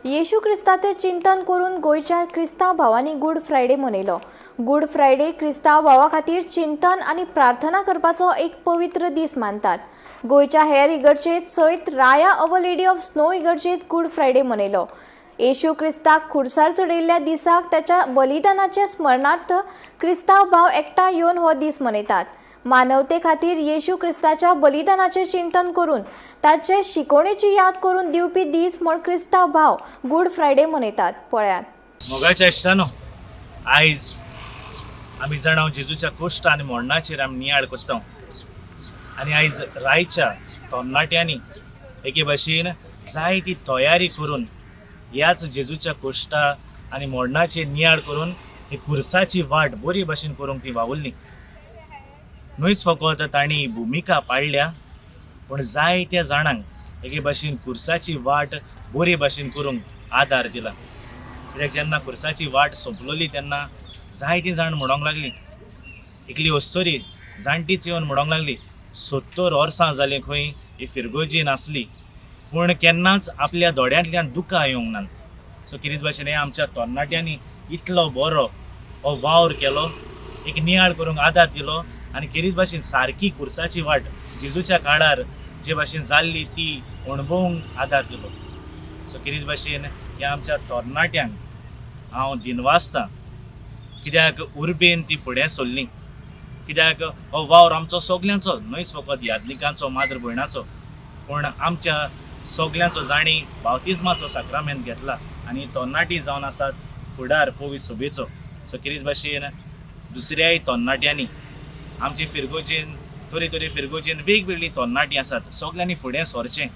येशू क्रिस्ताचें चिंतन करून गोंयच्या क्रिस्तांव भावांनी गूड फ्रायडे मनयलो. गूड फ्रायडे क्रिस्तांव भावा खातीर चिंतन आनी प्रार्थना करपाचो एक पवित्र दीस मानतात. गोंयच्या हेर इगर्जेत सयत राया our lady of snow इगर्जेत गूड फ्रायडे मनयलो. येशू क्रिस्ताक खुर्सार चडयल्ल्या दिसाक ताच्या बलिदानाचे स्मरणार्थ क्रिस्तांव भाव एकठांय येवन हो दीस मनयतात. मानवते खातीर येशू क्रिस्ताच्या बलिदानाचें चिंतन करून ताचे शिकवणेची याद करून दिवपी दीस म्हूण क्रिस्तांव भाव गूड फ्रायडे मनयतात. पळयात. मोगाच्या इश्टानो, आयज आमी जाणां जेजूच्या कोश्ट आनी मोडणाचेर आमी नियाळ करता आनी आयज रायच्या तरणाट्यांनी एके भाशेन जायती तयारी करून ह्याच जेजूच्या कोश्टा आनी मोडणाचेर नियाळ करून ही खुर्साची वाट बरी भाशेन करूंक ती वावुरली. न्हूच फकत तांणी भुमिका पाडल्या, पूण जायत्या जाणांक एके भाशेन खुर्साची वाट बरी भाशेन करूंक आदार दिला. कित्याक जेन्ना खुर्साची वाट सोंपलोली तेन्ना जायतीं जाण म्हणोंक लागलीं. एकली अस्तोरी जाणटीच येवन म्हणोंक लागली, 70 वर्सां जालीं खंय ही फिरगोजी नासली, पूण केन्नाच आपल्या दोळ्यांतल्यान दुकां येवंक नात. सो कितें भाशेन हे आमच्या तरणाट्यांनी इतलो बरो हो वावर केलो, एक नियाळ करूंक आदार दिलो आनी खेरीत भाशेन सारकी खुर्साची वाट जेजूच्या काळार जे भाशेन जाल्ली ती अणभवूंक आदार दिलो. सो खेरीत भाशेन ह्या आमच्या तरणाट्यांक हांव दिनवासतां, कित्याक उर्बेन ती फुडें सरली. कित्याक हो वावर आमचो सगल्यांचो, न्हयच फकत याज्ञिकांचो, माद्र भयणाचो, पूण आमच्या सगल्यांचो जांणी बावतिज्माचो साक्रामेंत घेतला आनी तरणाटी जावन आसात फुडार पवित्र सभेचो. सो खेरीत भाशेन दुसऱ्याय तरणाट्यांनी आमचे फिरगोजेन, तरेतरे फिरगोजेन वेगवेगळीं तरणाटीं आसात, सगल्यांनी फुडें सरचें.